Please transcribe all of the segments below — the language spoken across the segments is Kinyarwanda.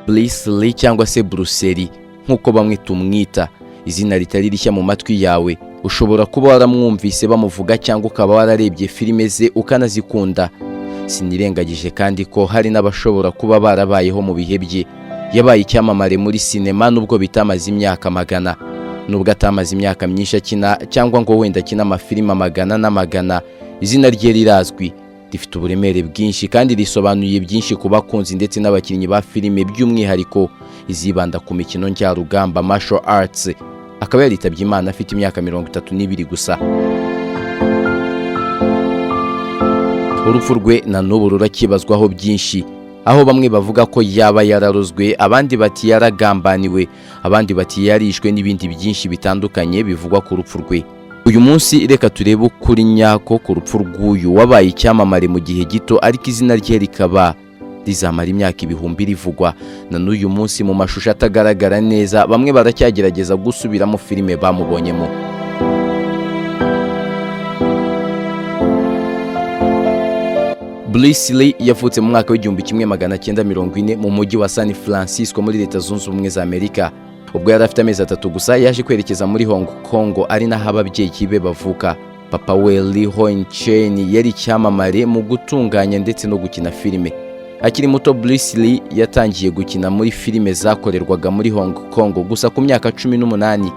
Bruce Lee cyangwa se Bruce nk'uko bamwe tumwita, izina ritari rishya mu matwi yawe. Ushobora kuba waramwumvise bamuvuga cyangwa ukaba wararebye filime ze ukanazikunda. Sinirengagije kandi ko hari n'abashobora kuba barabayeho mu bihe bye. Yabaye icyamamare muri sinema nubwo bitamaze imyaka magana, nubwo atamaze imyaka myinshi akina cyangwa ngo wenda akina amafilime amagana n'amagana. Izina rye rirazwi, rifite uburemere bwinshi kandi risobanuye byinshi ku bakunzi ndetse n'abakinnyi ba filime, by'umwihariko izibanda ku mikino njyarugamba, martial arts. Akaba yaritabye Imana afite imyaka 32 gusa. Urupfu rwe na n'ubu rurakibazwaho byinshi, aho bamwe bavuga ko yaba yararozwe, abandi bati yaragambaniwe, abandi bati yarishwe, n'ibindi byinshi bitandukanye bivugwa ku rupfu rwe. Uyu munsi reka turebe ukuri nyako ku rupfu rw'uyu wabaye icyamamare mu gihe gito, ariko izina rye rikaba rizamara imyaka ibihumbi rivugwa na n'uyu munsi mu mashusho atagaragara neza. Bamwe baracyagerageza gusubiramo filime bamubonyemo. Bruce Lee yavutse mu mwaka w'1940 mu mujyi wa San Francisco muri Leta Zunze Ubumwe za Amerika. Ubwo yari afite amezi 3 gusa, yaje kwerekeza muri Hong Kong, ari naho ababyeyi be bavuka. Papa we, Lee Hon Chen, yari icyamamare mu gutunganya ndetse no gukina filime. Akiri muto, Bruce Lee yatangiye gukina muri filime zakorerwaga muri Hong Kong. Gusa ku myaka 18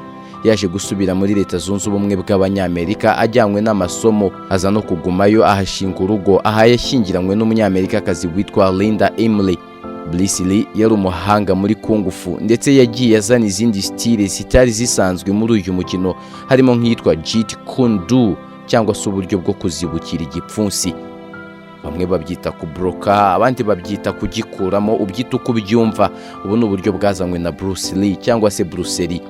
yaje gusubira muri Leta Zunze Ubumwe bw'Abanyamerika ajyanywe n'amasomo, aza no kugumayo, ahashinga urugo, aha yashyingiranywe n'Umunyamerikakazi witwa Linda Emily. Bruce Lee yari umuhanga muri kung fu, ndetse yagiye azana izindi style zitari zisanzwe muri uyu mukino, harimo nk'iyitwa Jeet Kune Do cyangwa se uburyo bwo kuzibukira igipfunsi. Bamwe babyita kubroka, abandi babyita kugikuramo, ubyita uko ubyumva. Ubu ni uburyo bwazanywe na Bruce Lee cyangwa se Bruce Lee.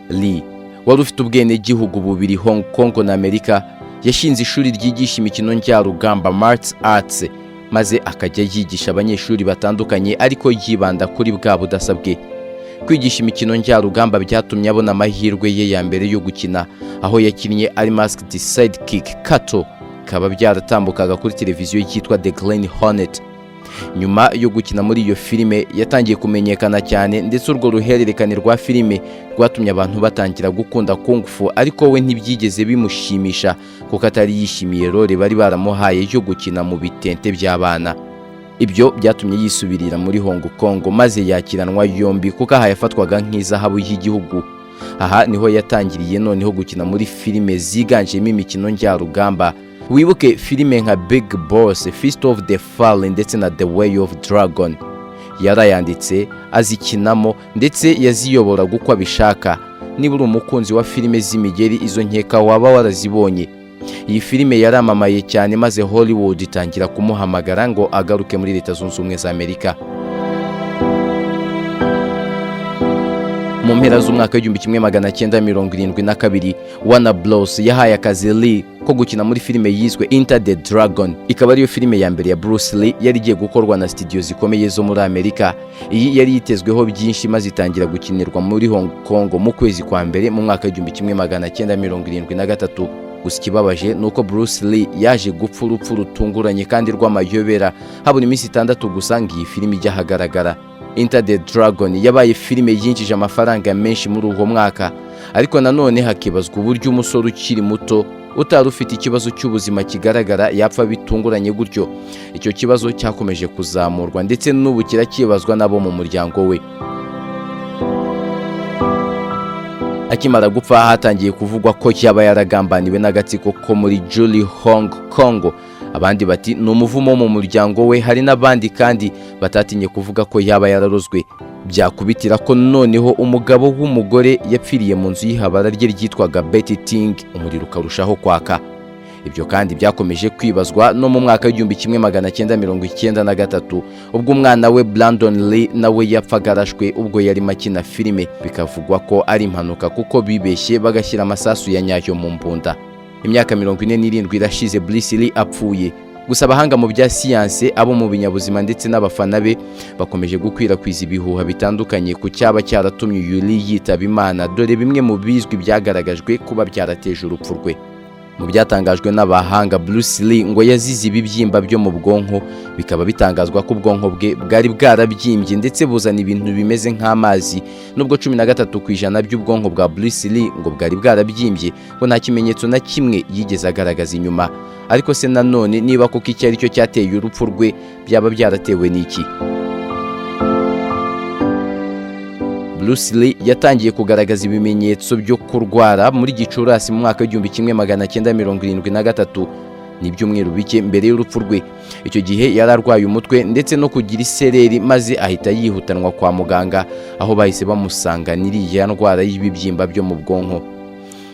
Lee wari ufite ubwenegihugu bubiri, Hong Kong na Amerika, yashinze ishuri ryigisha imikino njyarugamba, Martial Arts, maze akajya yigisha abanyeshuri batandukanye, ariko yibanda kuri bwa budasa bwe. Kwigisha imikino njyarugamba byatumye abona amahirwe ye ya mbere yo gukina, aho yakinnye ari Masked Sidekick Kato, bikaba byaratambukaga kuri televiziyo yitwa The Green Hornet. Nyuma yo gukina muri iyo filime, yatangiye kumenyekana cyane, ndetse urwo ruhererekane rwa filime rwatumye abantu batangira gukunda kung fu, ariko we ntibyigeze bimushimisha kuko atari yishimiye role bari baramuhaye yo gukina mu bitente by'abana. Ibyo byatumye yisubirira muri Hong Kong, maze yakiranwa yombi kuko aha yafatwaga nk'izahabu y'igihugu. Aha niho yatangiriye noneho gukina muri filime ziganjemo imikino njyarugamba. Wibuke filime nka Big Boss, Fist of the Fallen ndetse na The Way of Dragon. Yarayanditse, azikinamo, ndetse yaziyoboraga uko abishaka. Niba uri umukunzi wa filime z'imigeri, izo nkeka waba warazibonye. Iyi filime yaramamaye cyane, maze Hollywood itangira kumuhamagara ngo agaruke muri Leta Zunze Ubumwe za Amerika. Mu mpera z'umwaka w'1972, Warner Bros yahaye akazi Lee ko gukina muri filime yiswe Enter the Dragon, ikaba ariyo filime ya mbere ya Bruce Lee yari igiye gukorwa na studio zikomeye zo muri Amerika. Iyi yari yitezweho byinshi, maze itangira gukinirwa muri Hong Kong mu kwezi kwa mbere mu mwaka w'1973. Gusa ikibabaje ni uko Bruce Lee yaje gupfa urupfu rutunguranye kandi rw'amayobera, habura iminsi 6 gusa ngo iyi filime ijye ahagaragara. Enter the Dragon yabaye filime yinjije amafaranga menshi muri uwo mwaka, ariko nanone hakibazwa uburyo umusore ukiri muto utari ufite ikibazo cy'ubuzima kigaragara yapfa bitunguranye gutyo. Icyo kibazo cyakomeje kuzamurwa, ndetse n'ubu kiracyibazwa n'abo mu muryango we. Akimara gupfa, hatangiye kuvugwa ko yaba yaragambaniwe n'agatsiko ko muri Julie Hong Kong, abandi bati ni umuvumo mu muryango we. Hari n'abandi kandi batatinye kuvuga ko yaba yararozwe. Byakubitira ko noneho umugabo w'umugore yapfiriye mu nzu y'ihabara rye ryitwaga Betty Ting, umuriro ukarushaho kwaka. Ibyo kandi byakomeje kwibazwa no mu mwaka w'1993, ubwo umwana we Brandon Lee nawe yapfaga arashwe ubwo yarimo akina filime, bikavugwa ko ari impanuka kuko bibeshye bagashyira amasasu ya nyayo mu mbunda. Imyaka 47 irashize Bruce Lee apfuye. Gusa abahanga mu bya siyanse, abo mu binyabuzima ndetse n'abafana be bakomeje gukwirakwiza ibihuha bitandukanye ku cyaba cyaratumye uyu Lee yitaba Imana. Dore bimwe mu bizwi byagaragajwe kuba byarateje urupfu rwe. Mu byatangajwe n'abahanga, Bruce Lee ngo yazize ibibyimba byo mu bwonko, bikaba bitangazwa ko ubwonko bwe bwari bwarabyimbye ndetse buzana ibintu bimeze nk'amazi. Nubwo 13% by'ubwonko bwa Bruce Lee ngo bwari bwarabyimbye, ngo nta kimenyetso na kimwe yigeze agaragaza inyuma. Ariko se nanone niba koko icyo ari cyo cyateye urupfu rwe, byaba byaratewe n'iki? Bruce Lee yatangiye kugaragaza ibimenyetso byo kurwara muri Gicurasi mu mwaka w'1973, ni ibyumweru bike mbere y'urupfu rwe. Icyo gihe yari arwaye umutwe ndetse no kugira isereri, maze ahita yihutanwa kwa muganga, aho bahise bamusanga n'iriya ndwara y'ibibyimba byo mu bwonko.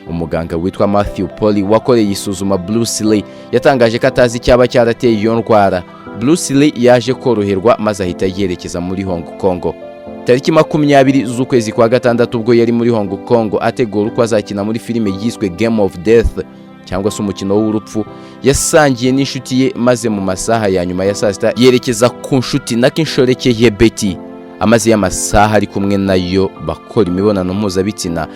Umuganga witwa Matthew Polly wakoreye isuzuma Bruce Lee yatangaje ko atazi icyaba cyarateye iyo ndwara. Bruce Lee yaje koroherwa maze ahita yerekeza muri Hong Kong. Tariki 20 z'ukwezi kwa gatandatu, ubwo yari muri Hong Kong ategura uko azakina muri filime yiswe Game of Death cyangwa se umukino w'urupfu, yasangiye n'inshuti ye, maze mu masaha ya nyuma ya saa sita yerekeza ku nshuti nako inshoreke ye Betty. Amaze y'amasaha ari kumwe nayo bakora imibonano mpuzabitsina.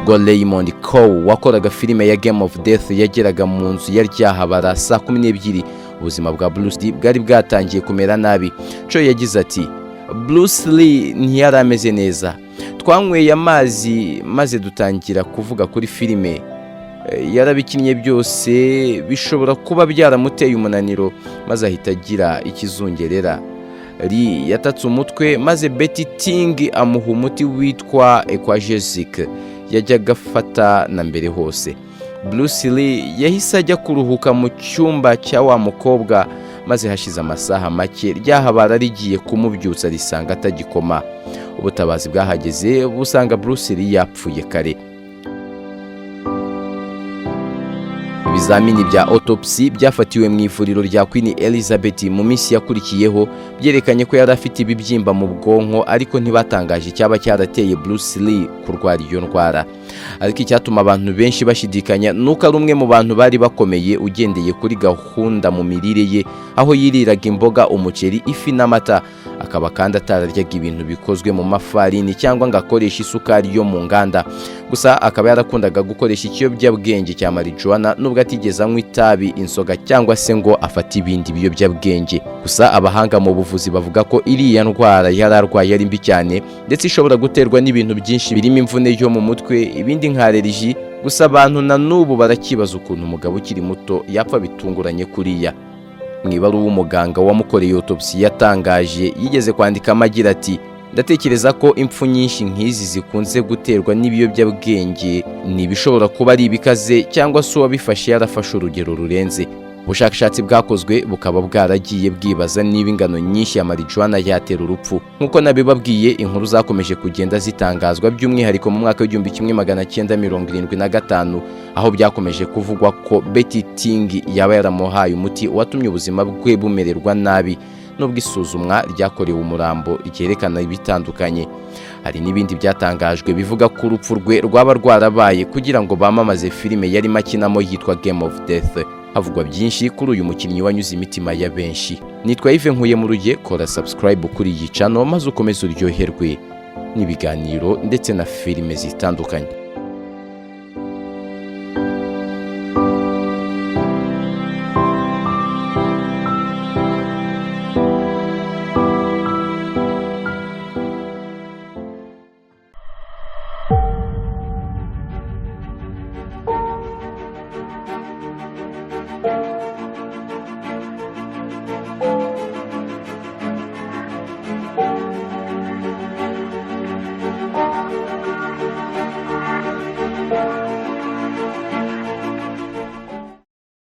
Ubwo Raymond Coe wakoraga filime ya Game of Death yageraga mu nzu ya Ryahabara saa 12, ubuzima bwa Bruce Lee bwari bwatangiye kumera nabi. Choi yagize ati: "Bruce Lee ntiyari ameze neza. Twanyweye amazi maze dutangira kuvuga kuri filime. Yarabikinnye byose, bishobora kuba byaramuteye umunaniro maze ahita agira ikizungerera." Lee yatatse umutwe maze Betty Ting amuha umuti witwa Equagesic yajyaga afata na mbere hose. Bruce Lee yahise ajya kuruhuka mu cyumba cya wa mukobwa, maze hashize amasaha make ryahabara rigiye kumubyutsa risanga atagikoma. Ubutabazi bwahageze busanga Bruce Lee yapfuye kare. Ibizamini bya autopsy byafatiwe mu ivuriro rya Queen Elizabeth mu minsi yakurikiyeho byerekanye ko yari afite ibibyimba mu bwonko, ariko ntibatangaje icyaba cyarateye Bruce Lee kurwara iyo ndwara. Ariko icyatuma abantu benshi bashidikanya nuko ari umwe mu bantu bari bakomeye ugendeye kuri gahunda mu mirire ye, aho yiriraga imboga, umuceri, ifi n'amata, akaba kandi atararyaga ibintu bikozwe mu mafarini cyangwa ngo akoreshe isukari yo mu nganda. Gusa akaba yarakundaga gukoresha ikiyobyabwenge cya marijuana, nubwo atigeze anywa itabi, inzoga cyangwa se ngo afate ibindi biyobyabwenge. Gusa abahanga mu buvuzi bavuga ko iriya ndwara yari arwaye ari mbi cyane, ndetse ishobora guterwa n'ibintu byinshi birimo imvune yo mu mutwe, ibindi nka allergie. Gusa abantu na n'ubu barakibaza ukuntu umugabo ukiri muto yapfa bitunguranye kuriya. Mu ibaruwa umuganga wamukoreye autopsy yatangaje, yigeze kwandikamo agira ati: "Ndatekereza ko impfu nyinshi nk'izi zikunze guterwa n'ibiyobyabwenge, ni ibishobora kuba ari ibikaze cyangwa se uwabifashe yarafashe urugero rurenze." Ubushakashatsi bwakozwe bukaba bwaragiye bwibaza niba ingano nyinshi ya marijuana yatera urupfu. Nk'uko nabibabwiye, inkuru zakomeje kugenda zitangazwa by'umwihariko mu mwaka w'1975, aho byakomeje kuvugwa ko Betty Ting yaba yaramuhaye umuti watumye ubuzima bwe bumererwa nabi, nubwo isuzumwa ryakorewe umurambo ryerekana ibitandukanye. Hari n'ibindi byatangajwe bivuga ko urupfu rwe rwaba rwarabaye kugira ngo bamamaze filime yarimo akinamo yitwa Game of Death. Havugwa byinshi kuri uyu mukinnyi wanyuze imitima ya benshi. Nitwa Yves Nkuye mu ruge. Kora subscribe kuri iyi channel maze ukomeze uryoherwe n'ibiganiro ndetse na filime zitandukanye.